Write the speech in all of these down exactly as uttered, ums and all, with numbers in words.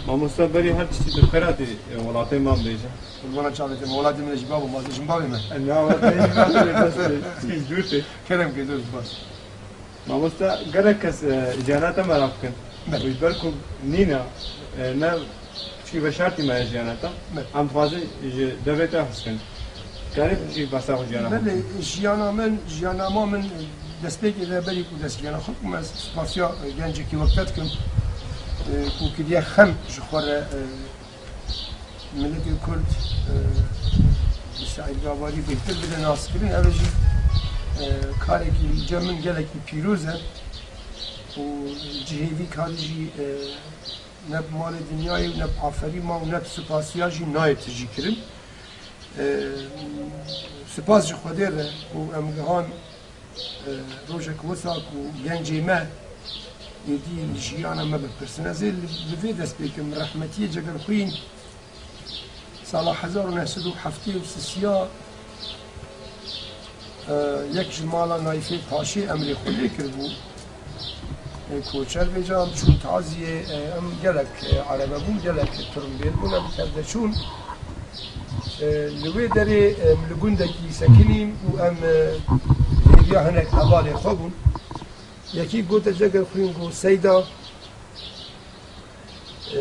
Mamosta, berî her tiştî tu xêr hatî, e, welatê me bêje. Qurbana çavê te, welatê min jî babo, ma tu jin bavê me. E, na, welatê jî bavê me, bes, e, dûr tê. Kerem ke, dost, bas. Mamosta, gelek kes, e, jiyana te meraq dikin. Belê. Ji ber ku nîne, e, ne piçkî veşartî me ye jiyana te. Belê. Em dixwazin ji devê te his kin. Karî jî behsa xwe jiyana xwe Belê, bikî. Jiyana min, jiyana ma min, destpêkê de berî ku destgiyana xwe bikime, ez spasiya gencekî wek te dikim, e, ku kiriye xem ji xwe re, e, miletê Kurd, e, bi Seîd Gabarî bêhtir bide naskirin. Ev jî, e, karekî li cem min gelekî pîroz e û cihê vî karî jî, e, ne bi malê dinyayê û ne bi aferî ma û ne bi spasiya jî nayê tijî kirin. E, spas ji Xwedê re ku em gihan, e, rojek wisa ku gencê me êdî li jiyana me bipirsin. Ez ê li, li vê dest pê kim. Rehmetiyê Cegerxwîn sala hezar û neh sed û heftê û sisiya, e, yek ji mala Nayfê Paşê emrê xwe lê kiribû. E, koçer bêje, em çûn taziyê, e, em gelek, e, erebe bûn, gelek tirimbêl bûn, em tevde çûn. E, li wê derê, e, em li gundekî sekinîn û em, e, hêviya hinek hevalê xwe bûn. Yekî gote Cegerxwîn, got, Seyda, e,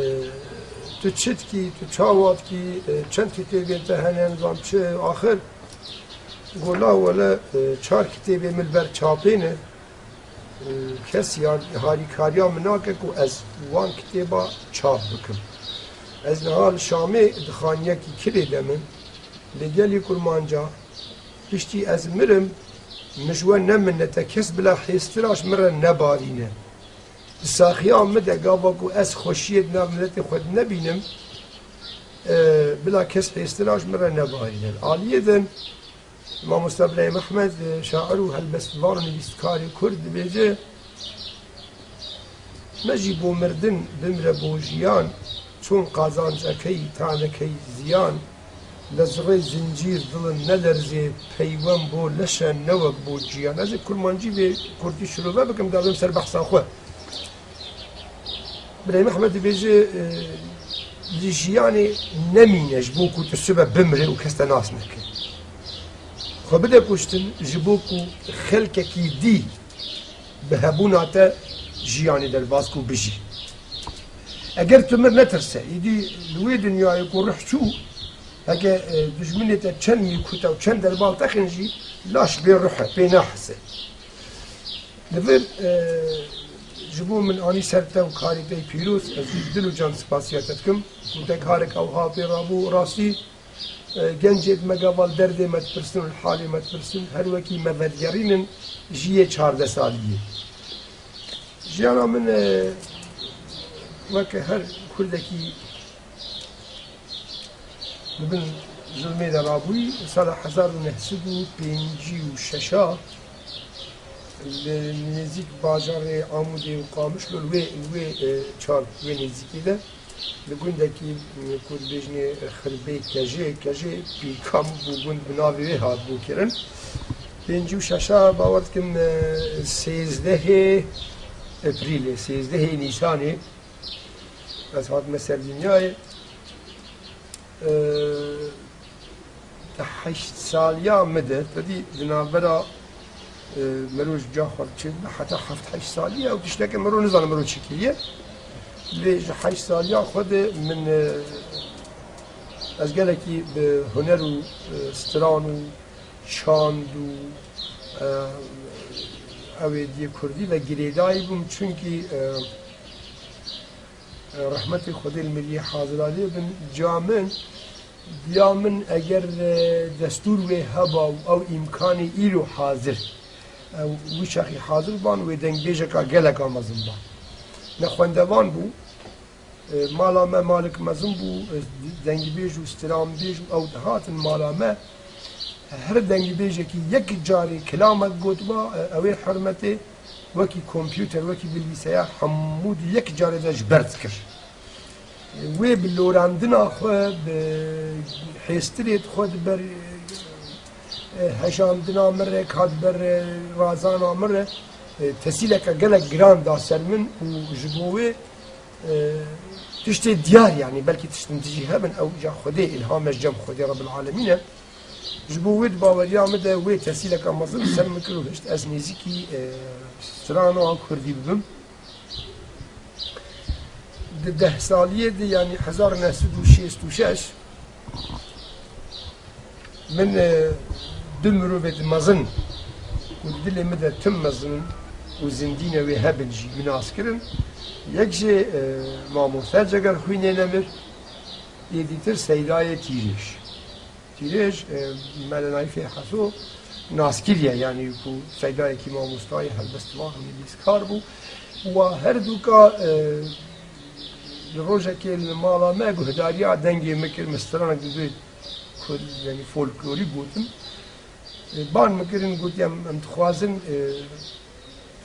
tu çi dikî, tu çawa dikî, e, çend kitêbên te hene, nizam çi, axir? Got, la wele, e, çar kitêbê min li ber çapê ne. Kes ya-, harîkariya min nake ku ez wan kitêba çap bikim. Ez niha li Şamê di xaniyekî kirê de me, li gelî kurmanca, piştî ez mirim, min ji we ne minnet e, kes bila hêstira ji min re nebarîne. Di saxiya min de gava ku ez xweşiyê di nav miletê xwe de nebînim, e, bila kes hêstira ji min re nebarîne. Aliyê din, Mamoste Birahîm Ehmed, e, şair û helbestvan û nivîskarê Kurd dibêje, Mejî bo mirdin, bimre bo jiyan, çûn qazanc ekey, tanekey ziyan, lezrê zincîr dilin nelerzê, peywen bo leşe ne wek bo ciyan. Ez ê kurmancî vê kurdî şirove bikim, da bim ser behsa xwe. Birahîm Ehmed dibêje, e, li jiyanê nemîne ji bo ku tu sibe bimre û kes te nas neke. Xwe bide kuştin ji bo ku xelkekî dî bi hebûna te jiyanê derbas ku bijî. Eger tu mir netirse, îdî li wê dinyayê ku ruh çû, heke, e, dijminê te çend mî kute û çend derbal texin jî, laş bê ruh e, pê nahise. Li vir, e, ji bo min anî ser te û karê te yê pîroz, ez jî dil û can spasiya te dikim. Ku te karek ew hal pê rabû, rastî, e, gencêt me gava li derdê me dipirsin û li halê me dipirsin, her wekî me vedigerînin jiyê çardeh saliyê. Jiyana min, e, weke her kurdekî Li bin zilmê de rabûyî, sala hezar û neh sed û pêncî û şeş a li nêzîk bajarê Amûdê û Qamişlo li wê, li wê, e, çar, wê nêzîkî de li gundekî, e, ku dibêjinê Xirbê Kejê, Kejê pîkan bû gund bi navê wê hatibû kirin. Pêncî û şeş a bawer dikim, e, sêzdehê Eprîlê, sêzdehê Nîsanê, Ez hatime ser dinyayê. Eee, di heşt saliya min de, te dî di navbera, eee, mero ji ca xwe diçe, heta heft heşt salî ye, ew tişteke mero nizane mero çi kiriye. Lê ji heşt saliya xwe de min, eee, ez gelekî bi huner û, eee, stran û çand û, eee, ew ê diyê kurdî ve girêdayî bûm, çunkî, eee, Rehmetê Xwedê li miriyê hazira lê bin, ca min, diya min eger, e, destûr wê heba û ew îmkanê îro hazir, ew wî çaxî hazir ban, wê dengbêjeka geleka mezin ba. Ne xwendevan bû, e, mala me malik mezin bû, e, dengbêj û stranbêj û ew dihatin mala me, Her dengbêjekî yek carê kilamek gotba, e, ew ê hurmetê wekî kompûter, wekî bilbîseya hemû di yek carê de ji ber dikir. Wê bi lorandina xwe, bi hêstirê xwe di ber, e, hejandina min re, ka di ber, e, razana min re, e, tesîleke gelek giran da ser min û ji bo wê, e, Tiştê diyar, yanî belkî tiştin dijî hebin, ew îca Xwedê îlham e, ji cem Xwedê Rebbil Alemîn e. Ji bo wê di baweriya min de wê tesîleka mezin li ser min kir û hişt ez nêzîkî, e, strana kurdî bibim. Di deh saliyê de, yanî hezar neh sed û şêst û şeş, min, e, du mirovê di mezin ku di dilê min de tim mezin in û zindî ne wê hebin jî min nas kirin. Yek jê, e, mamoste Cegerxwînê Nemir, yê dîtir Seydayê Tîrêj. Tîrêj, e, me li Nayfê Heso nas kiriye, yanî ku Seydayekî mamostayê helbestvan û nivîskar bû. Wa her duka, e, li rojekê li mala me guhdariya dengê min kir, min stranek didê ku, yanî folklorî gotin. E, ban min kirin, gotiye, em, em dixwazin, e,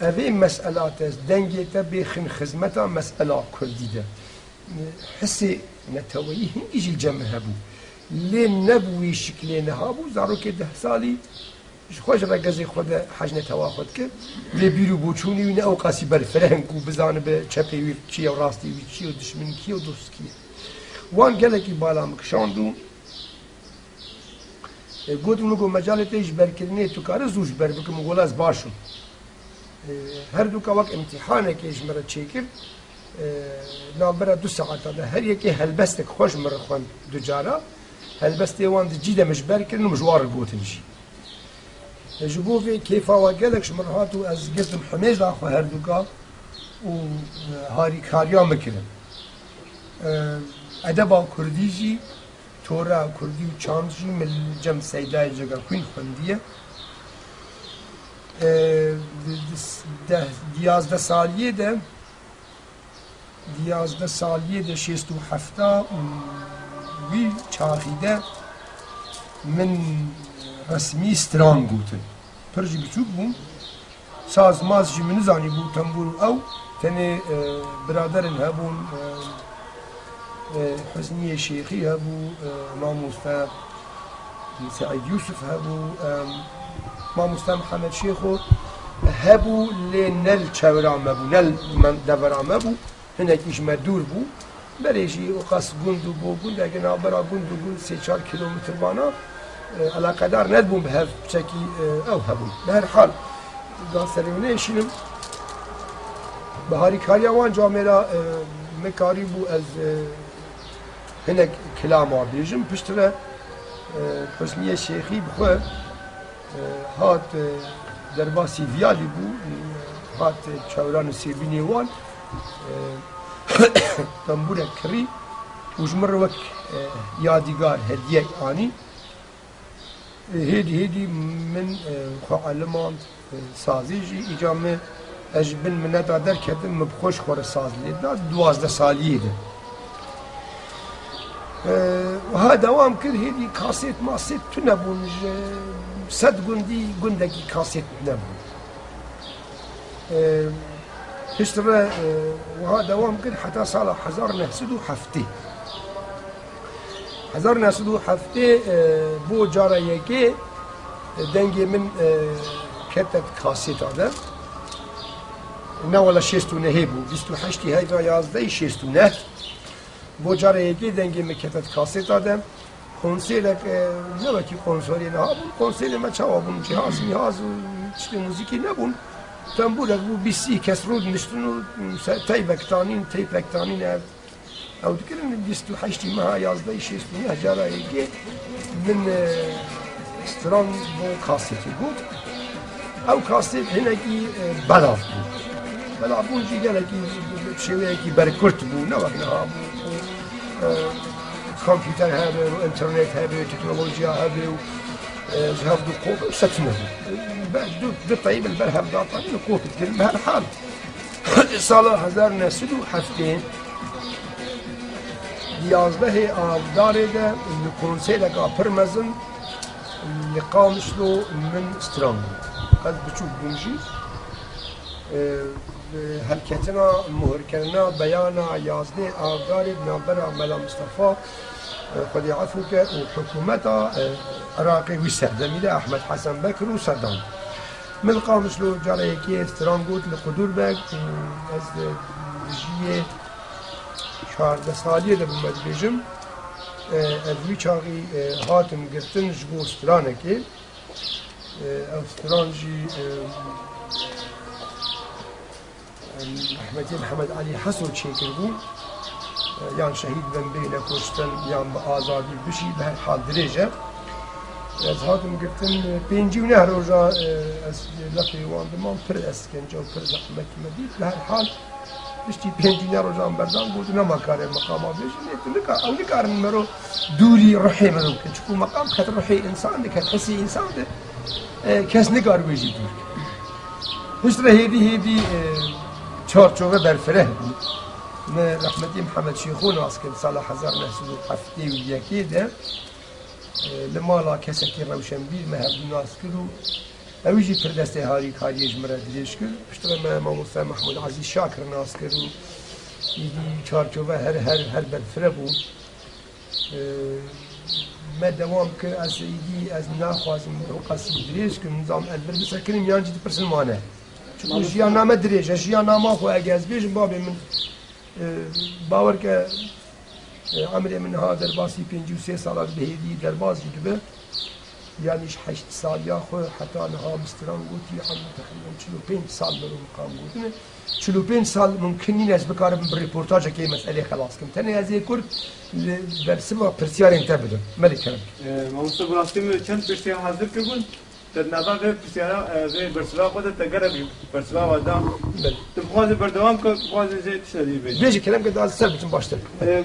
evê mesela te, dengê te bêxin xizmeta mesela kurdî de. Hisê neteweyî hingî jî li cem min hebû. Lê ne bi wî şiklê niha bû, zarokê deh salî ji xwe ji regezê xwe de hej netewa xwe dike. Lê bîr û boçûnê wî ne ewqasî berfireh in ku bizanibe çepê wî çi ye û rastê wî çi ye û dişmin kî ye û dost kî ye. Wan gelekî bala min kişand û E, gotin, min got, mecalê te ji berkirinê tu kare zû ji ber bikim. Min got, ez baş im. E, her duka wek îmtîhanekê ji min re çêkir. E, navbera du saeta de her yekê helbestek xwe ji min re xwend du cara. Helbestê wan di cî de min ji ber kirin û min ji wan re gotin jî. E, ji bo vê kêfa we gelek ji min re hat û ez girtim himêza xwe her duka û, e, harîkariya min kirin. E, edeba kurdî jî Tora kurdî û çand jî min li cem Seydayê Cegerxwîn xwendiye. Ee, di, di, deh, di yazdeh saliyê de, di yazdeh saliyê de şêst û hefta û wî çaxî de min resmî stran gotin. Pir jî biçûk bûm. Saz maz jî min nizanîbû, tembûr û ew. Tenê, e, biraderin hebûn, e, e, Husniyê Şêxî hebû, e, mamoste Seîd Yûsif hebû, e, mamoste Mihemed Şêxo hebû, lê ne li çewra me bû, ne li men-, devera me bû. Hinekî ji me dûr bû. Berê jî û qas gund û bo gund, ege navbera gund û gund sê çar kîlometr vana, e, eleqedar nedibûn bi hev, piçekî, e, ew hebûn. Bi her hal, ga serê wî nêşînim. Bi harîkariya wan camêra, e, min karîbû ez, e, hinek kilama bêjim. Piştre, e, Husniyê Şêxî bi xwe, e, hat, e, derbasî Viyalî bû, e, hat, e, çewran û sêbînê wan, e, tembûrek kirî û ji min re wek, e, yadîgar hediyek anî. E, hêdî hêdî min, e, xwe elimand, e, sazî jî. Îca min, ez ji bin mineta derketim, min bi xwe ji xwe re saz lê da, duwazdeh saliyê de. E, wiha dewam kir, hêdî kasêt masêt tune bûn, ji sed gundî gundekî kasêt nebûn. E, piştre, e, wiha dewam kir heta sala hezar neh sed û heftê. Hezar neh sed û heftê, e, bo cara yekê, e, dengê min, e, kete di kasêta de. Ne wele şêst û nehê bû, bîst û heştî heyva yazdehî şêst û neh. Bo cara yekê dengê min kete di kasêta de. Konserek, e, ne wekî konserê niha bûn. Konserê me çawa bûn? Cihaz, mîhaz û tiştê muzîkî nebûn. Tembûrek bû, bîst sî kes rûdiniştin û se-, teybek tanîn, teypek tanîn ev. Ew dikirin bîst û heştî meha yazdehî şêst û neh cara yekê min, e, stran bo kasetê got. Ew kaset hinekî, e, belav bû. Belavbûn jî gelekî şêweyekî berkurt bû, ne wek niha bû ku, e, kompûter hebe û înternet hebe û teknolojiya hebe û, e, ji hev du qop û setine bû. Be-, du, du teyb li ber hev datanî û qop dikirin. Bi her hal, sala hezar neh sed û heftê di yazdehê Avdarê de li konsereka pir mezin li Qamişlo min stran bû. Ez biçûk bûm jî. E, bi helketina, muhirkirina beyana yazdeh Avdarê di navbera Mela Mistefa, e, Xwedê efû ke, û hikûmeta, e, Iraqê wî serdemî de Ehmed Hesen Bekir û Sedam. Min Qamişlo cara yekê stran got li Qudur Beg û ez, e, dijiyê Çardeh saliyê de bi me dibêjim, e, ez wî çaxî, e, hatim girtin ji bo stranekê. E, ev stran jî, e, em, rehmetî Mihemed Elî Heso çêkiribû. E, yan şehîd bin, bêne kuştin, yan bi azadî bijî, bi her hal dirêj e. Ez hatim girtin, e, pêncî û neh roja, e, ez lefê wan dimam, pir eskenca û pir zehmet me dît. Bi her hal, piştî pêncî û neh rojan berdan, gotin, nema kare meqama bêjin, lê tu nika-, ew nikarin mero dûrî ruhê mero bikin. Çiku meqam ket ruhê însan de, ket hisê însan de, e, kes nikar wê jî dûr. Piştre hêdî hêdî, e, çarçove berfireh bû. Me rehmetî Mihemed Şêxo nas kir sala hezar neh sed û heftê û yekê de, e, li mala kesekî rewşenbîr me hevdû nas kir û ew jî pir destê harîkariyê ji min re dirêj kir. Piştre me mamoste Mehmûd Ezîz Şakir nas kir û êdî çarçove her, her, her berfireh bû. E, me dewam kir, ez êdî ez naxwazim ew qasî dirêj kim, nizam ez vir bisekinim yan jî dipirsin mane. Çiku jiyana me dirêj e, jiyana ma xwe ege ez bêjim, babê min, e, bawer ke, e, emrê min niha derbasî pêncî û sê sala dibe, hêdî derbas jî dibe. Yanî ji heşt saliya xwe heta niha min stran gotî, hemû teqrîben çil û pênc sal min û miqam gotine. Çil û pênc sal mumkin nîne ez bikarim bi reportajekê meselê xelas kim. Tenê ez ê kurt li bersiva pirsiyarên te bidim. Melî kerem. E, mamoste, bi rastî min çend pirsiyar hazir kiribûn. Te di nava vê pirsiyara, e, vê bersiva xwe de te gelek bersiva wa da. Belê. Tu bixwazî berdewam ke, bixwazî zê tişta dî bêjî. Bêjî kerem ke, daha ser biçim baştir. E,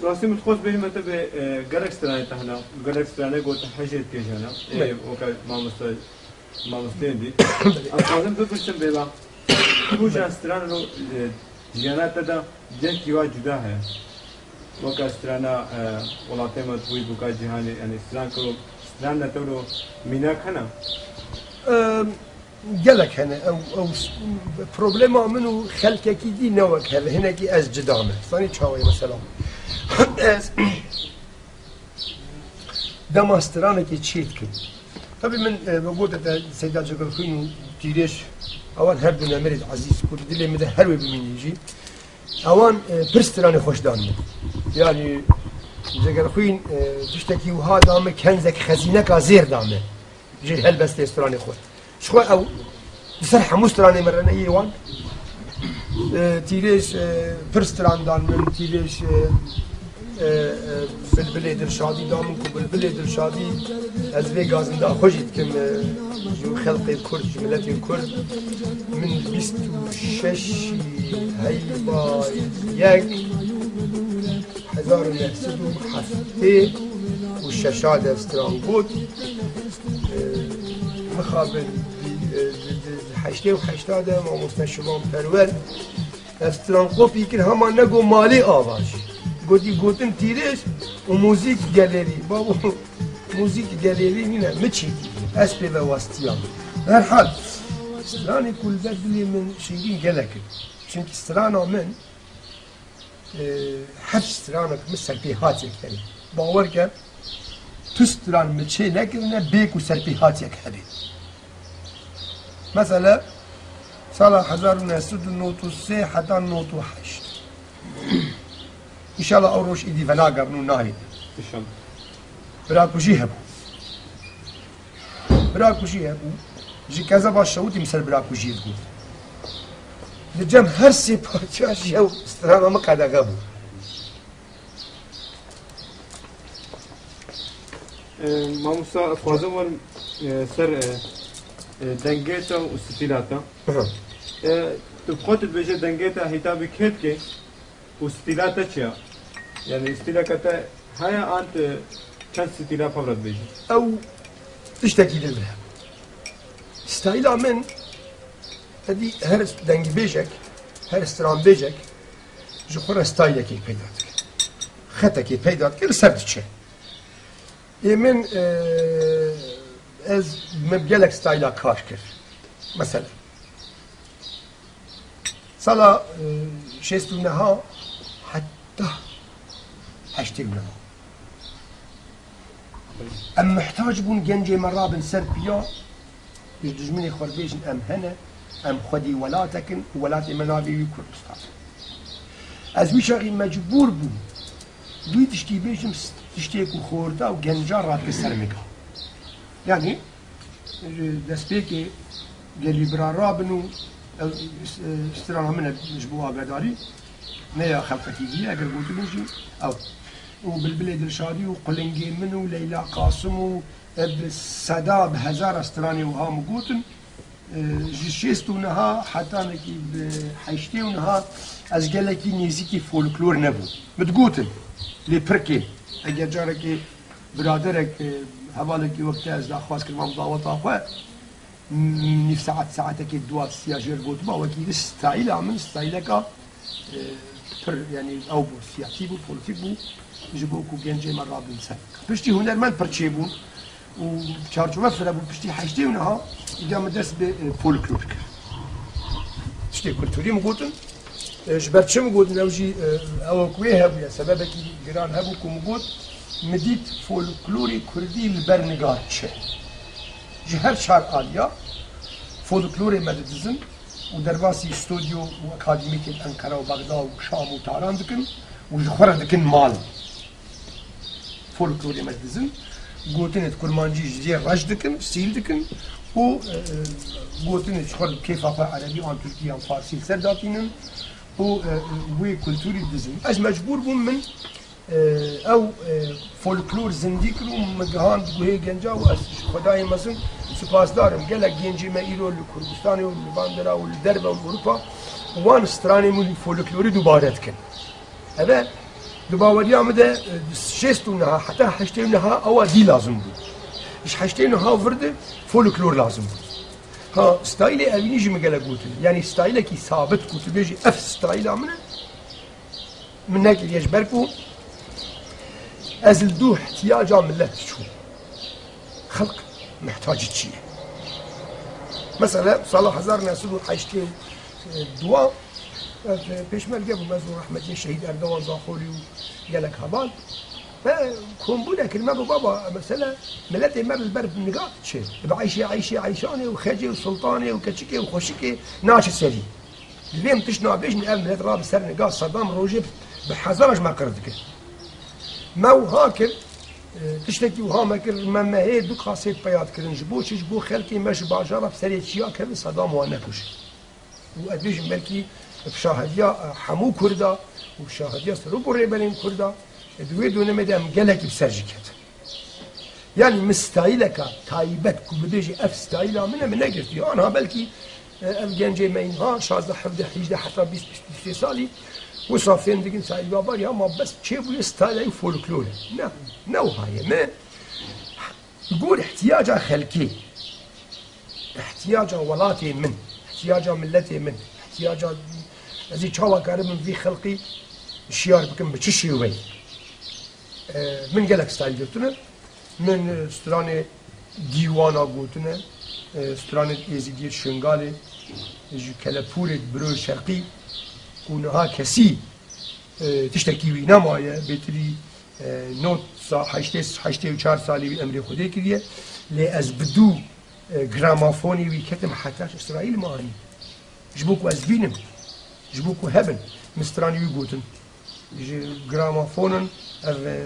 rastî min dixwest bêjim, te bê, e, gelek stranê te hene, gelek stranê got hejê dikê jana. E, Belê. Weke mamoste Mamosteyên dî. Belê. Ez dixwazim bipirsim bêva. Roja stran ro, e, jiyana te de cengkî wa cuda heye. Weke strana, e, welatê me, wî bûka cîhanê, yanî stran kiro, stran ne tewro mînak hene? Em, gelek hene. Ew, ew s-, problema min û xelkekî dî ne wek hev e. Hinekî ez cida me. Zanî çawa ye mesela? Ez Dema stranekê çê dikim. Tabî min, e, me gote te Seyda Cegerxwîn û Tîrêj, ewan her du nemerê ezîz ku di dilê min de her wê bimînî jî. Ewan, e, pir stranê xweş dan min. Yanî Cegerxwîn, e, tiştekî wiha da min, kenzek xezîneka zêr da min. Ji helbestê stranê xwe. Ji xwe ew li ser hemû stranê min re ne yê wan. E, Tîrêj, e, pir stran dan min, Tîrêj, e, e, e, Bilbilê Dilşadî da min ku Bilbilê Dilşadî ez vê gazinda xwe jî dikim, e, ji xelqê Kurd, ji miletê Kurd. Min bîst û şeş heyva yek hezar û neh sed û heftê û şeş de stran got. E, mixabin, e, di, di, di heştê û heşt de mamoste Şivan Perwer ev stran kopî kir, hema nego malê ava jî. Gotî, gotin Tîrêj û muzîk gelerî. Babo, muzîk gelerî nîne, mi çêkî. Ez pê ve westiyam. Herhal, stranê ku li ber dilê min şingîn gelek in. Çimkî strana min, e, her stranek min serpêhatiyek hene. Bawer ke tu stran min çê nekirine bê ku serpêhatiyek hebe. Mesela, sala hezar û neh sed û nod û sê heta nod û heşt. Înşallah ew roj êdî venagerin û nahêle. Înşallah. Birakujî hebû. Birakujî hebû. Ji kezeba Şewitî min ser birakujiyê digot. Li cem her sê partiya jî ew strana min qedexe bû. E, mamosta, ez xwazim werim, e, ser, e, e, dengê te û stîla te. Aha. E, tu bi xwe tu dibêje dengê te hîtabî kê dike? Û stîla te çi ya? Yanî stîleke te heye an tu çend stîla pevre dibêjî? Ew tiştekî din bile. Stayla min, edî her dengbêjek, her stranbêjek ji xwe re staylekê peyda dike. Xetekê peyda dike, li ser diçe. Ê min, e, ez, min gelek stayla kar kir. Mesela, Sala, e, şêst û neha heta heştê û neha. Em muhtac bûn gencê me rabin ser piya, ji dijminê xwe bêjin em hene, em xwedî welatek in û welatê me navê wî Kurdistan. Ez wî çaxî mecbûr bûm wî tiştî bêjim, s-, tiştê ku xorta û genca radike ser min ka. Yanî, ji destpêkê gelî bira rabin û ew, s-, strana min e ji bo agadarî, ne ya xelqekî dî, eger gotibin jî ew. Û Bilbilê Dilşadî û Qulingê min û Leyla Qasim û, e, bi seda, bi hezara stranê wiha min gotin. E, ji şêst û neha hetanekî bi heştê û neha ez gelekî nêzîkî folklor nebûm. Min digotin, lê pir kêm. Eger carekê biraderek, e, hevalekî wek te ez daxwaz kiribam daweta xwe, m-, nîv saet, saetekê dua siya jêr gotiba, wekî di stayla min, stayleka, e, pir, yanî ew bû, siyasî bû, polîtîk bû, ji bo ku gencê me rabin ser. Piştî hunermend pir çêbûn û çarçove firebû, piştî heştê û neha îca min dest bi, e, folklor kir. Tiştê kulturî min gotin, e, ji ber çi min gotin, ew jî, e, ew ku wê hebûye, sebebekî giran hebû ku min got, min dît folklorê kurdî li ber nigar çi. Ji her çar aliya folklorê me didizin û derbasî stûdyo û akademîkên Enqera û Bexda û Şam û Taran dikin û ji xwe re dikin mal. Folklorê me didizin, gotinê di kurmancî ji cê reş dikin, sîl dikin û, e, e, gotinê ji xwe re kêfa xwe erebî an tirkî an farsî li ser datînin û, e, e, wê kulturî didizin. Ez mecbûr bûm min, e, ew, e, folklor zindî kir û min gihand guhê genca û ez ji Xwedayê mezin spasdar im. Gelek gencê me îro li Kurdistanê û li bandera û li derve û Ewropa wan stranên min folklorî dubare dikin. Eve, di baweriya min de, e, di şêst û neha heta heştê û neha ewa dî lazim bû. Ji heştê û neha vir de folklor lazim bû. Ha, stayîlê evînî jî min gelek gotin. Yanî stayîlekî sabit ku tu bêjî, ev stayîla min e, min nekiriye ji ber ku ez li dû ihtiyaca milet diçûm. Xelq mihtacî çi ye? Mesela, sala hezar neh sed û heştê û dua, ez pêşmerge bûm, ez û rehmetiyê şehîd Erdogan Zaxolî û gelek heval. Me kombûne kir, me got, baba, mesela, miletê me li ber niga diçe. Bi eyşê, eyşê, eyşanê û xecê û sultanê û keçikê û xweşikê naçe serî. Divê em tişt nabêjin, ev milet rabe ser niga. Sedam rojê bi hezaran ji me qir dike. Me wiha kir, e, tiştekî wiha me kir, me mehê du kasêt peya dikirin. Ji bo çi? Ji bo xelkê me ji bajara bi serê çiya kevin, Sedam wan nekuje. Û ez bêjim belkî bi şahediya, e, hemû Kurda û bi şahediya serok û rêberên Kurda, e, di wê dönemê de em gelekî bi ser jî ketin. Yanî min stayîleka taybet ku bibêjî ev stayîla min e, min negirtiye. Anha belkî, e, ev gencê me înha şazdeh, hevdeh, hîjdeh heta bîst, bîst, bîst û sê salî wisa fêm dikin stayîl babar ya, ma bes çêbûye stayîla wî folklor e. Ne, ne wiha ye. Me li gor ihtiyaca xelkê, ihtiyaca welatê min, ihtiyaca miletê min, ihtiyaca ez ê çawa karibim vî xelqî şiyar bikim bi çi şêweyî? E, min gelek stayîl girtine. Min, e, stranê dîwana gotine, e, stranê Êzîdiyê Şingalê, ji Kelepûrê, Birûyê Şerqî, ku niha kesî, e, tiştekî wî nemaye, bêtirî, e, nod sa-, heştê, heştê û çar salî wî emrê Xwedê kiriye. Lê ez bi dû, e, gramofonê wî ketim heta ji Îsraîl min anî. Ji bo ku ez bînim, ji bo ku hebin, min stranî wî gotin. Ji gramofonin ev, e,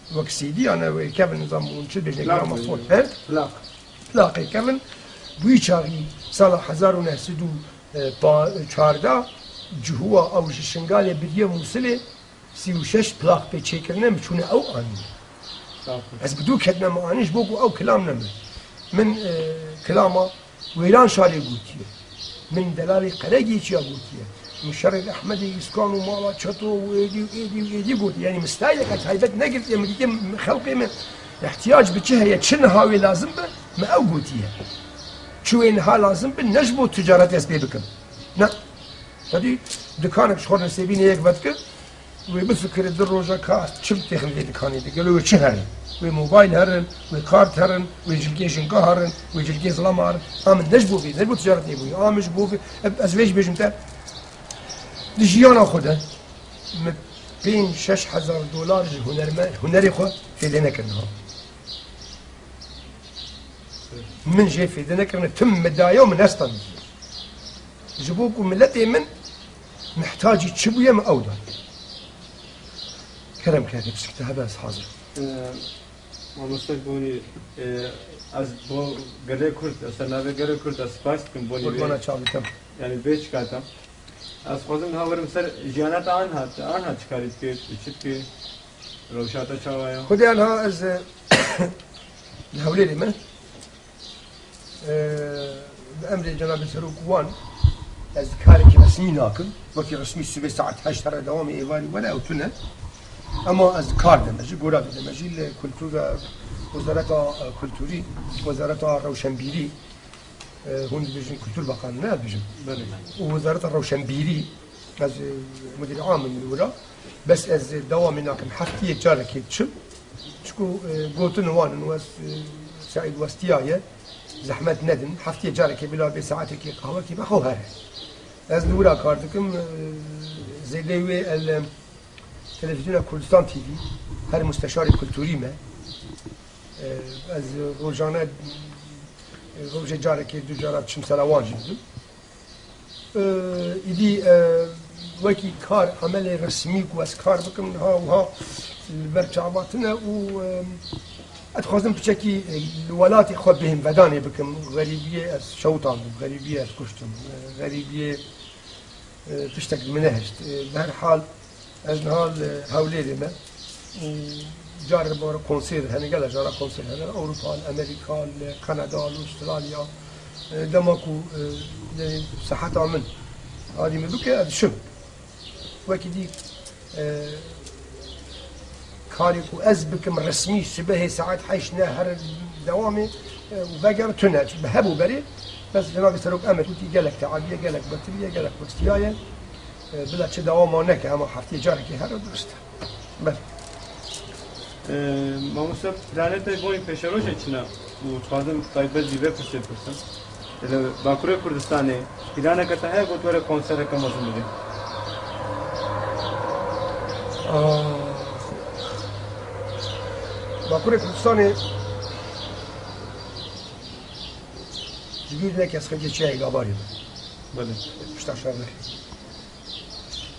wek C D yan, ev kevin, nizam hûn çi dibêjin, plak gramofon, dibêjin, he? Plak. Plaqê kevin, bi wî çaxî sala hezar û neh sed û çardeh, Cihûwa ew ji Şingalê biriye Mûsilê, sî û şeş plaq pê çêkirine, min çûne ew anî. Sağ ol. Ez bi dû ketime min anî, ji bo ku ew kilam neme. Min, e, kilama Wêran Şarê gotiye. Min delalê Qeregê çiya gotiye. Min şerê Ehmedê Îskan û mala Çeto û êdî û êdî û êdî gotiye. Yanî min stayîleke taybet negirtiye, min dîtiye xelkê min ihtiyac bi çi heye, çi niha wê lazim be, min ew gotiye. Çi wê niha lazim be, ne ji bo ticaret ez pê bikim. Ne. Tedî dikanek ji xwe nesêbînê yek vedike, wê bifikire di roja ka çi bitêxin vê dikanê de. Gelo wê çi herin? Wê mobayl herin, wê kart herin, wê cilkê jinka herin, wê cilkê zilama herin. A min ne ji bo vê, ne ji bo ticaretê bûye. A min ji bo vê, ez vê jî bêjim te, di jiyana xwe de min pênc şeş hezar dolar ji hunerme-, hunerê xwe fêde nekirine. Min jê fêde nekirine, tim min daye û min nestandî. Ji bo ku miletê min mihtacî çi bûye, min ew daye. Kerem kerdî, piçik te hebe ez hazir. Ee, Mamoste Bonî, e, ez bo gelê Kurd, ez ser navê gelê Kurd ez spas dikim, Bonî wê. Qurbana çavê te. Yani bê çikata. Ez xwazim niha werim ser jiyana te anha, te anha çi karî dikê, tu çi dikê, rewşa te çawa ya? Xwedê anha ez, e, li Hewlêrê me. Ee, bi emrê Cenabê Serok wan ez karekî resmî nakim. Wekî resmî sibê saet heşt here dewamê êvarî were ew tune. Ema ez kar deme jî, gora dideme jî li kultura, wezareta, e, kulturî, wezareta rewşenbîrî, e, hûn dibêjin Kulturbakan, ne ez dibêjim. Belê. Û wezareta rewşenbîrî, ez, e, mudirê am im li wira. Bes ez dewamê nakim, heftiyê carekê diçim. Çiku, e, gotin wan in, wes, e, Seîd westiyaye, zehmet nedin. Heftiyê carekê bila bê saetekê qahwekî be xew here. Ez li wira kar dikim, e, zêdeyî wê el, e, Televîzyona Kurdistan T V, her musteşarê kulturî me. E, ez rojane, e, rojê carekê du cara diçim sera wan jî didim. Ee, îdî, e, wekî kar, emelê resmî ku ez kar bikim, niha wiha li ber çava tune û, e, ez dixwazim piçekî, e, li welatê xwe bêhnvedanê bikim. Xerîbiyê ez şewitandibûm, xerîbiyê ez kuştim, e, xerîbiyê, e, tiştek li min nehişt. E, bi her hal, Ez niha li Hewlêrê me û carê bore konser hene, gelek cara konser hene. Ewropa, li Amerîka, li Kanada, li Australya. E, dema ku, e, yani seheta min alî min bike, ez diçim. Wekî dî, e, karê ku ez bikim resmî, sibehê saet heşt ne here dewamê, e, û veger tune. Çi bi hebû berê, bes Cenabê Serok emir kutî gelek teabiye, gelek betiriye, gelek westiyaye. E, bila çi dewama neke, hema heftiyê carekê here durist e. Belê. E, mamoste, planê te bo pêşerojê çi ne? Û dixwazim taybet jî vê pirsê bipirsim. Li Bakurê Kurdistanê planeke te heye ku tu were konsereke mezin bidî? Aa, Bakurê Kurdistanê ji bîr neke, ez xelkê çiyayê Gabarê me. Belê. Pişta şer neke.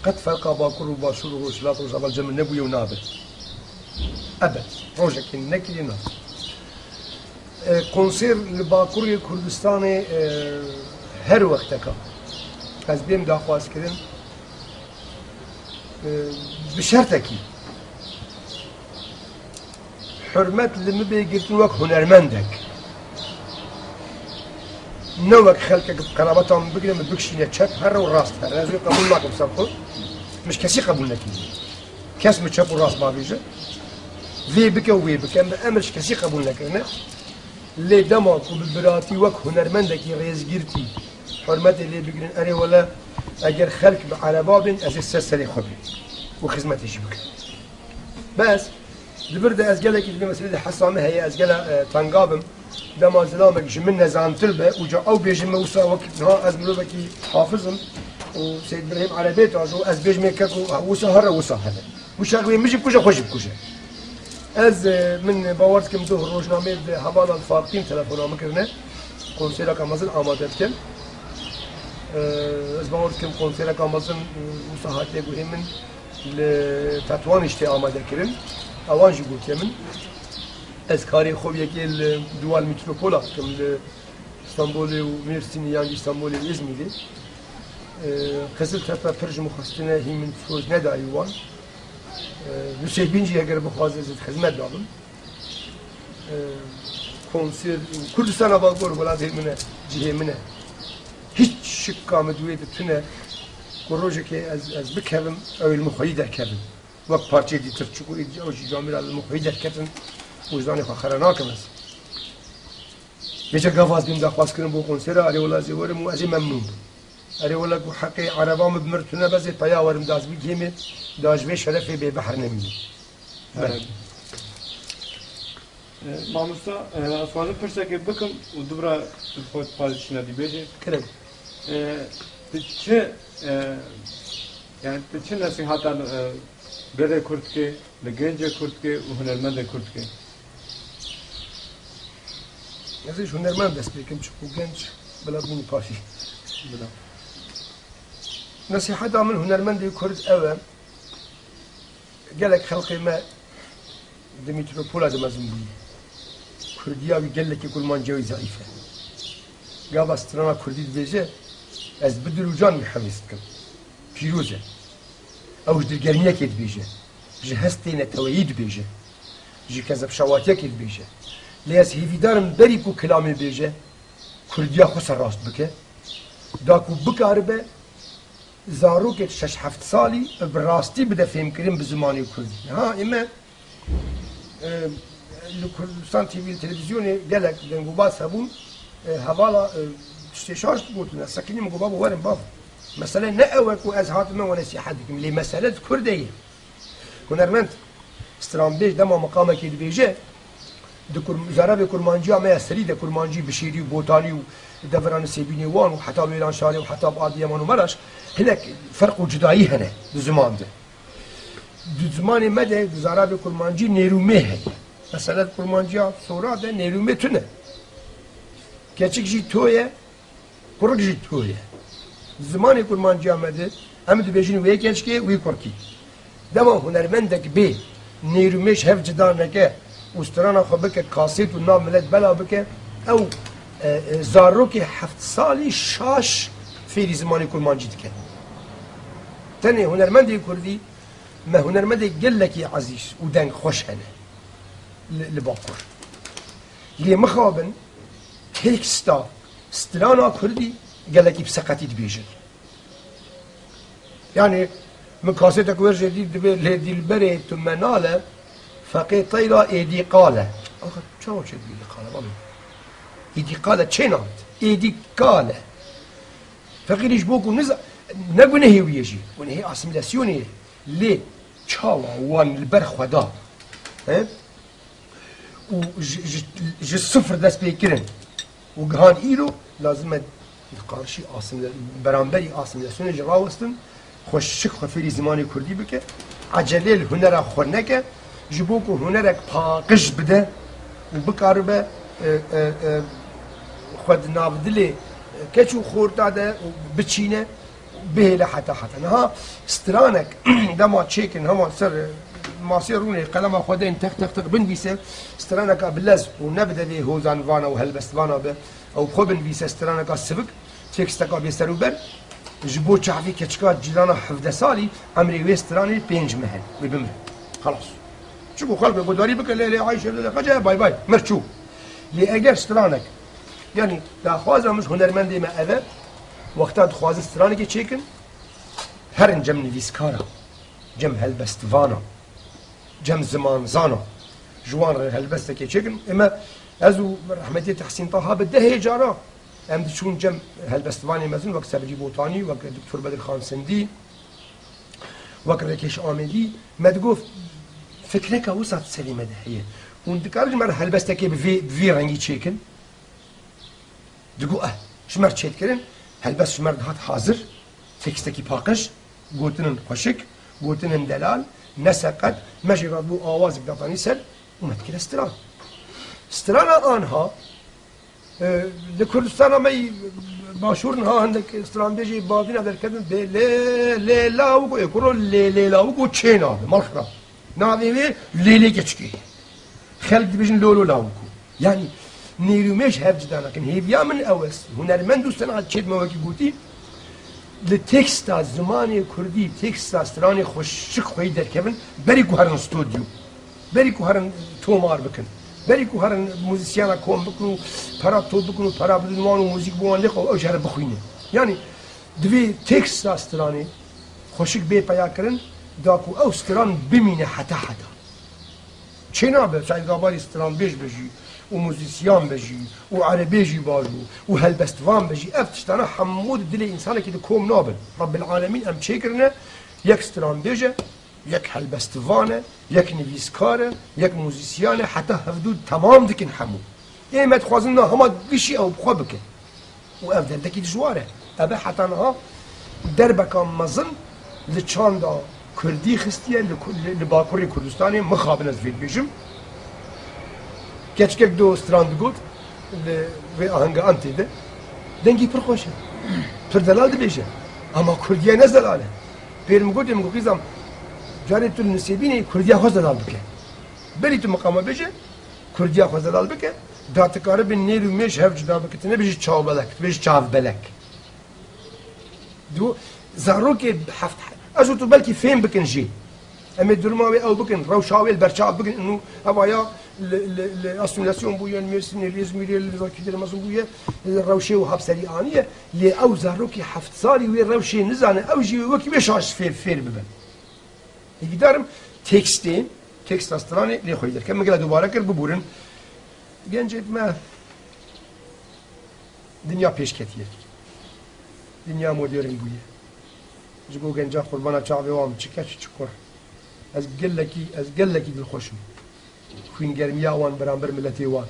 Qet ferqa Bakur û Başûr û Rojhilat û Rojava li cem min nebûye û nabe. Ebed. Rojekê nekiriye nabe. E, konser li Bakurê Kurdistanê, e, her wexteka ez bêm daxwazkirin, e, bi şertekî. Hurmet li min bê girtin wek hunermendek. Ne wek xelkek bi qerabeta min bigire, min bikişîne çep here û rast here. Ez wê qebûl nakim ser xwe. Min ji kesî qebûl nekiriye. Kes min çep û rast bavêje. Vê bike û wê bike. Min emir ji kesî qebûl nekirine. Lê dema ku bi biratî wek hunermendekî rêzgirtî hurmetê lê bigirin, erê wele, eger xelk bi ereba bên, ez ê ser serê xwe bêm û xizmetê jî bikim. Bes, di vir de ez gelekî di vê meselê de hesa min heye, ez gela, e, tenga bim. Dema zilamek ji min nezantir be û ca ew bêjin me wisa wek niha ez mirovekî hafiz im û Seyd Birahîm Erebê tajo, ez bêjmê keko wisa here, wisa here. Wisa wê min jî bikuje, xwe jî bikuje. Ez, e, min bawer dikim doh rojnameyê di hevala li Farqîn telefona min kirine. Konsereka mezin amade dikin. E, ez bawer dikim konsereka mezin, e, wisa hatiye guhê min. Li Tetwan jî tê amade kirin. Ewan jî gotiye min. Ez karê xwe yekê li dual mîtropola dikim, li Stenbolê û Mêrsînê yan jî Stenbolê û Îzmîrê. Ee, Qiziltepe pir ji min xwestine, hîn min soz nedayî wan. Ee, Nusêbîn jî eger bixwaze ez ê xizmet dabim. Ee, konser, Kurdistana Bakur welatê min e, cihê min e. Hiç şikka min di wê de tune ku rojekê ez, ez bikevim, ew ê li min xweyî derkevin. Wek parçeyê dîtir, çiku êdî ew jî camêra li min xweyî derketin, wijdanê xwe xera nakim ez. Vêca gava ez bêm daxwazkirin bo konsera, erê wela ez ê werim û ez ê memnûn bim. Erê wela ku heqê ereba min bi mir tune, bes ê peya werim da ez bigihêmê, da ji vê şerefê bêbehr nemînim. Belê. E, mamosta, e, ez xwazim pirsekê bikim û dubra tu xwe dixwazî çi nedî bêjê. Kirem. E, tu çi, e, yani tu çi nesîhata, e, gelê Kurd dikê, li gencê Kurd dikê û hunermendê Kurd dikê? Ez ê ji hunermend dest pê kim, çiku genc bila bûn parî. Bila. Nesîheta min hunermendê Kurd ew e. Gelek xelkê me di mîtropola de mezin bûye. Kurdiya wî gelekî kurmanciya wî zeîf e. Gava strana kurdî dibêje, ez bi dil û can wî hewîs dikim. Pîroz e. Ew ji dilgermiyekê dibêje. Ji hestê neteweyî dibêje. Ji kezebşawatiyekê dibêje. Lê ez hêvîdar im berî ku kilamê bêje, kurdiya xwe serrast bike, da ku bikaribe zarokek şeş heft salî bi rastî bide fêmkirin bi zimanê kurdî. Ha, ê me, e, li Kurdistan T V, li televîzyonê gelek dengûbaz hebûn, e, hevala, e, tiştê şaş digotin. Ez sekinî min got, babo, werin, babo. Mesele ne ew e ku ez hatime we nesîhet dikim, lê mesele di kur de ye. Hunermend, stranbêj dema meqamekê dibêje, di kur-, zarevê kurmanciya me ya serî de kurmancî, bişêrî û botanî û devera Nisêbînê wan û heta Wêlanşarê û heta bi Adiyaman û Meraş hinek ferq û cudayî hene di ziman de. Di zimanê me de di zarevê kurmancî nêrûmê heye. Mesela di kurmanciya sora de nêrûmê tune. Keçik jî to ye, Kurik jî to ye. Zimanê kurmanciya me de, em dibêjin wê keçikê, wî kurkî. Dema hunermendek bê, nêrûmêj hev cida neke û strana xwe bike kasêt û nav milet bela bike, ew, e, e, zarokê heft salî şaş fêrî zimanê kurmancî dike. Tenê hunermendê kurdî, me hunermendê gelekî ezîz û dengxweş hene li, li Bakur. Lê mixabin, teksta strana kurdî gelekî bi seqetî dibêjin. Yani, min kasêtek wer jê dît, dibê lê dilberê tu menal e, feqê teyra êdî qal e. Axa, çawa çê êdî qal e, balo? Êdî qal e, çê navêt? Êdî kal e. Feqîrî ji bo ku niza-, ne gunehê wî ye jî. Gunehê asîmîlasyonê ye. Lê çawa wan li ber xwe da? He? Û ji, ji, ji sifir dest pê kirin. Û gihan îro lazim e di qarşî asîmîla-, beramberî asîmîlasyonê jî rawestin, xwe şik xwe fêrî zimanê kurdî bike, ecelê li hunera xwe neke, ji bo ku hunerek paqij bide û bikaribe, e, e, e, xwe di navdilê keç û xorta de biçîne. Bihêle heta heta. Niha stranek dema çêkin, hema ser, e, masê rûnê qelema xwe deyn teq teq teq binivîse, straneka bi lez û ne bi devê hozanvana û helbestvana be, ew xwe binivîse straneka sivik, teksteka bê ser û ber, ji bo çavê keçika cîrana hevdeh salî, emrê wê stranê pênc meh in, wê bimire. Xelas. Çiku xelk guhdarî bike, lê, lê, Ayşe, lê, lê, xece, bay bay, mir çû. Lê eger stranek, yani, daxwaza min ji hunermendê me ev e, wexta dixwazin stranekê çêkin, herin cem nivîskara, cem helbestvana, cem zimanzana, ji wan re helbestekê çêkin. Ê me, ez û rehmetî Tehsîn Taha bi dehê cara em diçûn cem helbestvanê mezin, wek Sebrî Botanî, wek Doktor Bedirxan Sindî, wek Rêkeş Amedî, me digot, fikreka wisa di serê me de heye. Hûn dikarin ji me re helbestekê bi vê, bi vî rengî çêkin? Digot, eh, ji me re çêdikirin, helbest ji me re dihat hazir, tekstekî paqij, gotinên xweşik, gotinên delal, ne seqet, me jî radbû awazek datanî ser û me dikire stran. Strana anha, e, li Kurdistana me yî başûr niha hindek stranbêjê bavîna derketin bê lê, lê lawik û ê kuro lê, lê lawik û çê nabe, mal xirab. Navê wê lê lê keçikê ye. Xelk dibêjin lo lo lawiko. Yani, nêrûmêj hev cida nakin. Hêviya min ew e, hunermend û senatçêd me wekî gotî, li teksta zimanê kurdî, teksta stranê xweşik xweyî derkevin, berî ku herin stûdyo, berî ku herin tomar bikin, berî ku herin muzîsyana kom bikin û pera top bikin û pera bidin wan û muzîk bo wan lêxwe ew jî here bixwînin. Yani, divê teksta stranê xweşik bê peyakirin, da ku ew stran bimîne heta heta. Çênabe Seîd Gabarî stranbêj be jî û muzîsyan be jî û erebê jî baş bû û helbestvan be jî, ev tiştana hemû di dilê însanekî de kom nabin. Rebbil Alemîn em çêkirine, yek stranbêj e, yek helbestvan e, yek nivîskar e, yek muzîsyan e, heta hevdû temam dikin hemû. Ê me dixwazin na hema gişî ew bi xwe bike. Û ev derdekî dijwar e. Eve heta niha derbeka mezin li çanda kurdî xistiye li ku-, li, li Bakurê Kurdistanê, mixabin ez vê dibêjim. Keçikek do stran digot, li vê ahenga Antê de. Dengî pir xweş e. Pir delal dibêje. Ama kurdiye ne zelal e. Pêr min gotê, min got, qîzam, Carê tu li Nisêbînê Kurdiya xwe zelal bike. Berî tu miqama bêje, Kurdiya xwe zelal bike, da tu karibin nêr û mêj hev cuda bike. Tu nebêjî çawbelek, tu bêjî çavbelek. Du zarokê heft, ez û tu belkî fêm bikin jî. Em ê duruma wê ew bikin, rewşa wê li berçav bikin. Û ev aya li, li, li asîmîlasyon bûye, li Mêrsînê, li Îzmîrê, li Zakîdê, li mezin bûye, li rewşê û hapserî aniye. Lê ew zarokê heft salî wê rewşê nizane, ew jî wê wekî wê şaş fêr, fêr bibe. Hêvîdar im tekstê, teksta stranê lê xweyî derke. Min gela dubare kir, bibûrin. Gencêt me dinya pêş ketiye. Dinya modern bûye. Ji bo genca qurbana çavê wan çi keç çi kur. Ez gelekî, ez gelekî dilxweş im. Xwîngermiya wan beramber miletê wan.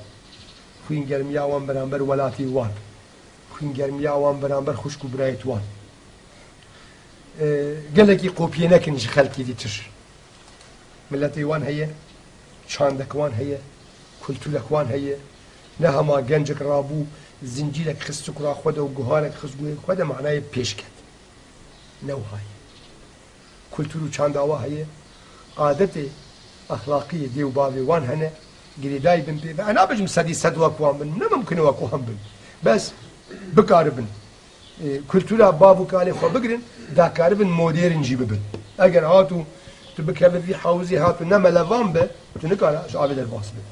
Xwîngermiya wan beramber welatê wan. Xwîngermiya wan beramber xwişk û birayêt wan. E, gelekî qopiyê nekin ji xelkê dîtir. Miletê wan heye, çandek wan heye, kulturek wan heye. Ne hema gencek rabû, zincîrek xist sukra xwe de û guharek xist guhê xwe de manayê pêş ket. Ne wiha ye. Kultur û çanda wa heye, adetê, exlaqiyê dê û bavê wan hene, girêdayî bin pê ve. Ez nabêjim sedî sed wek wan bin, ne mimkun e wek wan bin. Bes bikaribin, e, kultura bav û kalê xwe bigirin, da karibin modern jî bibin. Eger hat û tu bikeve vî hewzê hat û ne melevan be, tu nikare ji avê derbas be.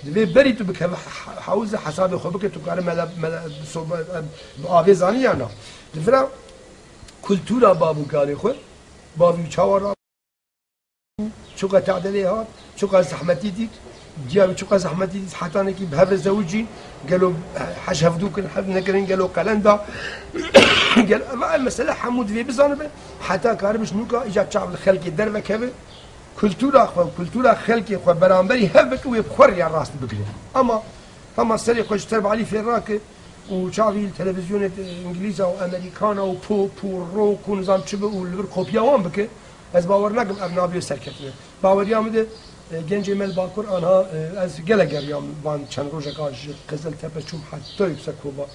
Divê berî tu bikeve he-, he-, hewze hesabê xwe bike, tu kare mele, mele, sobe, em, bi avê zanî ya na. Li vira kultura bav û kalê xwe, bavî çawa ra çuqa te'delê hat, çuqa zehmetî dît, diya wî çuqa zehmetî dît, hetanekî bi hev re zewicîn, gelo heş hevdû kirin, hev nekirin, gelo qelen da. Gel, eva ev mesele hemû divê bizanibe, heta karibe ji nûka îca çav li xelkê dervekeve, kultura xwe, kultura xelkê xwe beramberî hev bike û yê bi xwe riya rast bigire. Ama hema serê xwe ji terbalî fêr rake û çavî li televîzyonê îngilîza û amerîkana û pop û rock û nizam çi be û li vir kopya wan bike, ez bawer nakim ev nabê serketine. Baweriya min de, e, gencê me li Bakur anha, e, ez gelek geriyam van çend rojeka ji Qiziltepe çûm heta Yüksekova.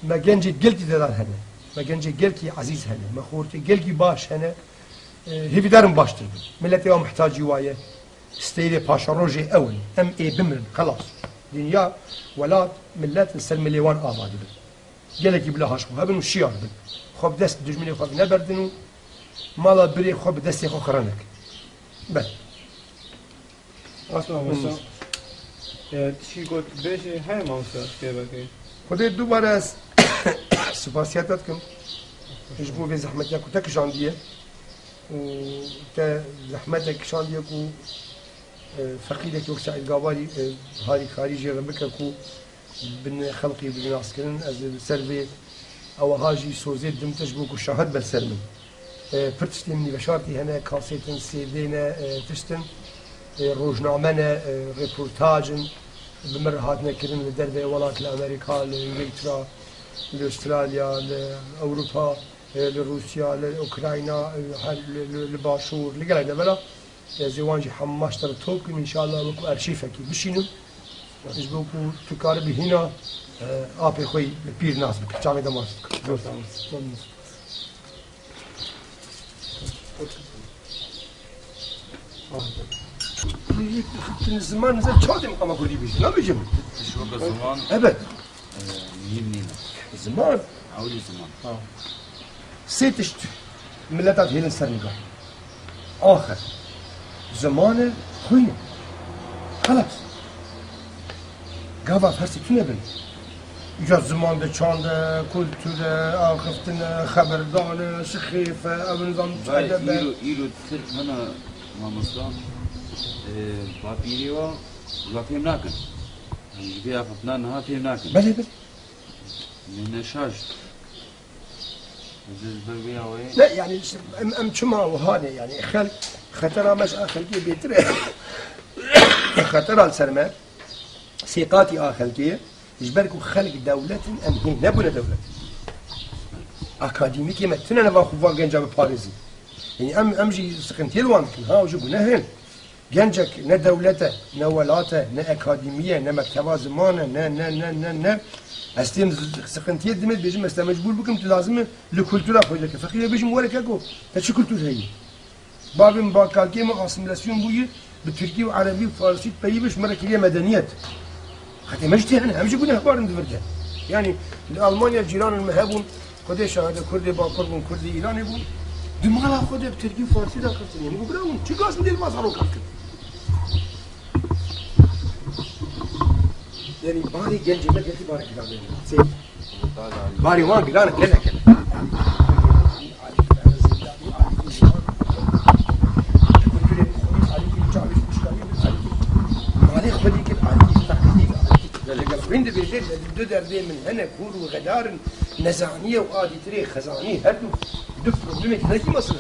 Me gencê gelkî delal hene. Me gencê gelkî ezîz hene. Me xortê gelkî baş hene. E, hêvîdarim baştir bin. Miletê wa mihtacî wa ye. Steyre paşerojê ew in. Em ê bimirin. Xelas. Dinya, welat, millet li ser milê wan ava dibin. Gelekî bila haş xwe hebin û şiyar bin. Xwe bi dest dijminê xwe neberdin û mala birê xwe bi destê xwe xira nekin. Ber. Rast mamosta. E, tişkî got bêjî heye mamosta kêbekê. Xwedê dubare ez spasiya te dikim. Ji bo vê zehmetiya ku te kişandiye. Û te zehmetek kişandiye ku, e, feqîrek wek Seîd Gabarî, e, harîkarî jê re bike ku bin xelqî bibin naskirin. Ez li ser vê ewaha jî sozê didim te ji bo ku şahid be li ser min. E, pir tiştên min veşartî hene, kasêt in, C D ne, e, tişt in, e, rojname ne, e, reportaj in, bi min re hatine kirin li derveyê welat, li Amerîka, li Îngiltera, li Australya, li Ewropa, e, li Rûsya, li Ukrayna, e, her, li, li, li Başûr, li gelek devera. Ez ê wan jî hema ji te re top kim, înşallah wekî arşîvekî bişînim. Ji bo ku tu karibî hîna, e, apê xwe yî li pîr nas bikî, çavê de nas bikî. Zor. Zor. Ziman nizer çawa dê miqama kurdî bî? Nabêjim. Tişt weke ziman, Evet. e, muhîm nîne. Ziman. Ewilî ziman. Ha. Sê tişt mileta dihêlin ser niga. Axir. Ziman e, xwîn e. Xelas. Gava fersî tune bin. Îca ziman de çand e, kultur e, axiftin e, xeberdan e, şixêf e, ew nizam Vay, edeb e. îro, îro tir hene mamosta. E, bapîrê wa, wa fêm nakin. Em ji vê axiftina niha fêm nakin. Belê, belê. Mîne şaş. Ez ê ji ber vê awayê Ne, yani işte, em, em çima wiha ne, yani xelk, xetera me ji a xelkê bêtir e. Xetera li ser me, sê qatî a xelkê ye. Ji ber ku xelk dewlet in, em hê nebûne dewlet. Akademîkê me tune ne van xwe van genca biparêzin. Yani em, em jî sıkıntıya li wan dikin. Ha, ji guneh in. Gencek ne dewlet e, ne welat e, ne akademî ye, ne mekteba ziman e, ne, ne, ne, ne, ne. Ez têm z-, sıkıntıya dimê dibêjim, ez te mecbûr bikim, tu lazim e li kultura xwe derke. Feqîre bêjim, were keko, te çi kultur heye? Bavê min, bakalkê min asîmîlasyon bûye, bi tirkî û erebî û farsî peyivî ji me re kiriye medeniyet. Xetê me jî tê hene, em jî gunehbar in di vir de. Yanî li Almanya cîranên me hebûn, Xwedê şahid e, Kurdê Bakur bûn, Kurdê Îranê bûn. Di mala xwe de bi tirkî û farsî de qirtin. Yanî bû bira bûn. Çi gaz min dê li mala xwe qirtin? Yanî barê gencê me gelekî barê giran e. Sê. Barê wan giran e, gelek, gelek. Malê xwedî kir alîkî teqdîr, alîkî. Lê gel xwîn dibêje, li du derdê min hene, kûr û xedar in, nezaniye û adîtirê xezanî, her du, du problemê hinekî mezin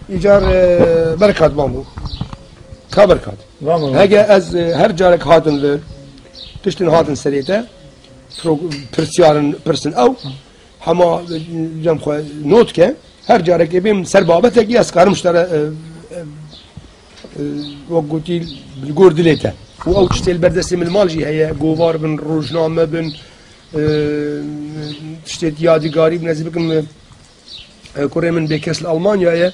in. Îcar, e, berkat wan bû. Ka berkat. Hege ez, e, her carek hatim vir, tiştin hatin serê te, pro-, pirsyarên pirsin ew, hema, e, cem xwe not ke, her carekê bêm ser babetekî ez karim ji te re, e, e, e, wek gotî, li gor dilê te. Û ew tiştê li ber destê min li mal jî heye, govar bin, rojname bin, e, tiştê yadîgarî bin, ez ê bikim, e, kurê min bêkes li Almanya ye.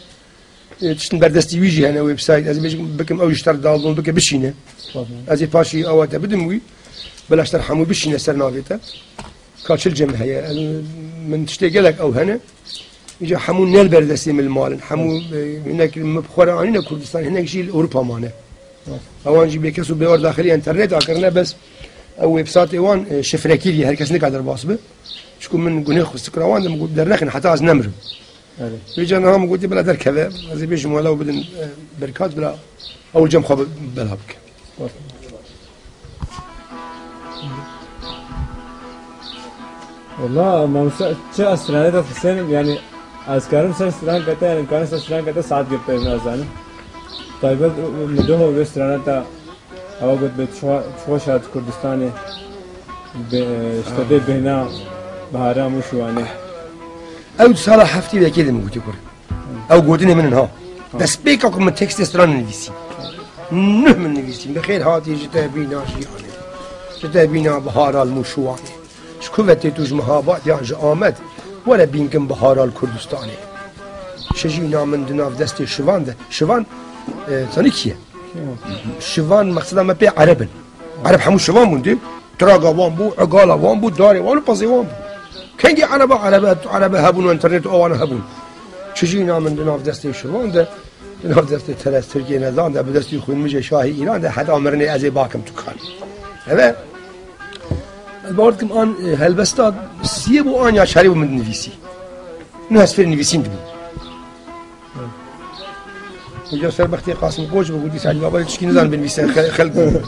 E, tiştin berdestî wî jî hene, website. Ez ê bêjim, bikim, ew ji te re download bike, bişîne. Tamam. Ez ê paşî ewa te bidim wî. Bila ji te re hemû bişîne ser navê te. Ka çil cem heye. Ez, min tiştê gelek ew hene. Îca hemû ne li ber destê min li mal in. Hemû, e, hinek min bi xwe re anîne Kurdistan, hinek jî li Ewropa mane. Tamam. Ewan jî bêkes û bêwar daxilî internet a kirine, bes ew websitê wan, e, şifrekirî ye, her kes nikare derbas bi. Çiku min gunê xwe stikra wan de, min got, dernexin heta ez nemirim. Erê. Vêca niha min gotî, bila derkeve, ez ê bêjim wela û bidin, e, berkat, bila ew li cem xwe bi-, bela bike. Wala, mamoste, çi stranê de Husên, yani, ez karim ser stran kete, yani, karim ser stran kete saet girte, ez nazanim. Taybet, min doho vê strana ta Ewa got, bê çi xwe-, çi xweş hat Kurdistanê, bê-, ji te dê bêhna bihara Mûş û Wanê. Ew di sala heftê û yekê de min gotî, kur. Ew gotinê min in, ha. Ha. Destpêka ku min tekstê stran nivîsî. Nuh min nivîsî. Bi xêr hatî ji te bîna jiyanê. Ji te bîna bihara li Mûş û Wanê. Ji ku ve tê tu ji Mehabad yan ji Amed? Were bînkim bihara li Kurdistanê. Çijîna min di nav destê şivan de. Şivan, e, zanî kî ye? Şivan, meqseda me pê ereb in. Ereb hemû şivan bûn dê. Traga wan bû, egala wan bû, darê wan û pezê wan bû. Kengî ereba, erebe, erebe hebûn û internet û awana hebûn. Çijîna min di nav destê şivan de, di nav destê teres tirkê nezan de, bi destî xwînmijê şahê Îran de heta mirinê ez ê bakim tu kan. Eve, ez bawer dikim an, e, helbesta siyê bû an ya çarê bû min dinivîsî. Nuh ez fêr nivîsîn dibû. Uca ser bextê Qasim Koç bû, gotî Salî Baba tişkî nizan binivîse, xel-, xelk bû.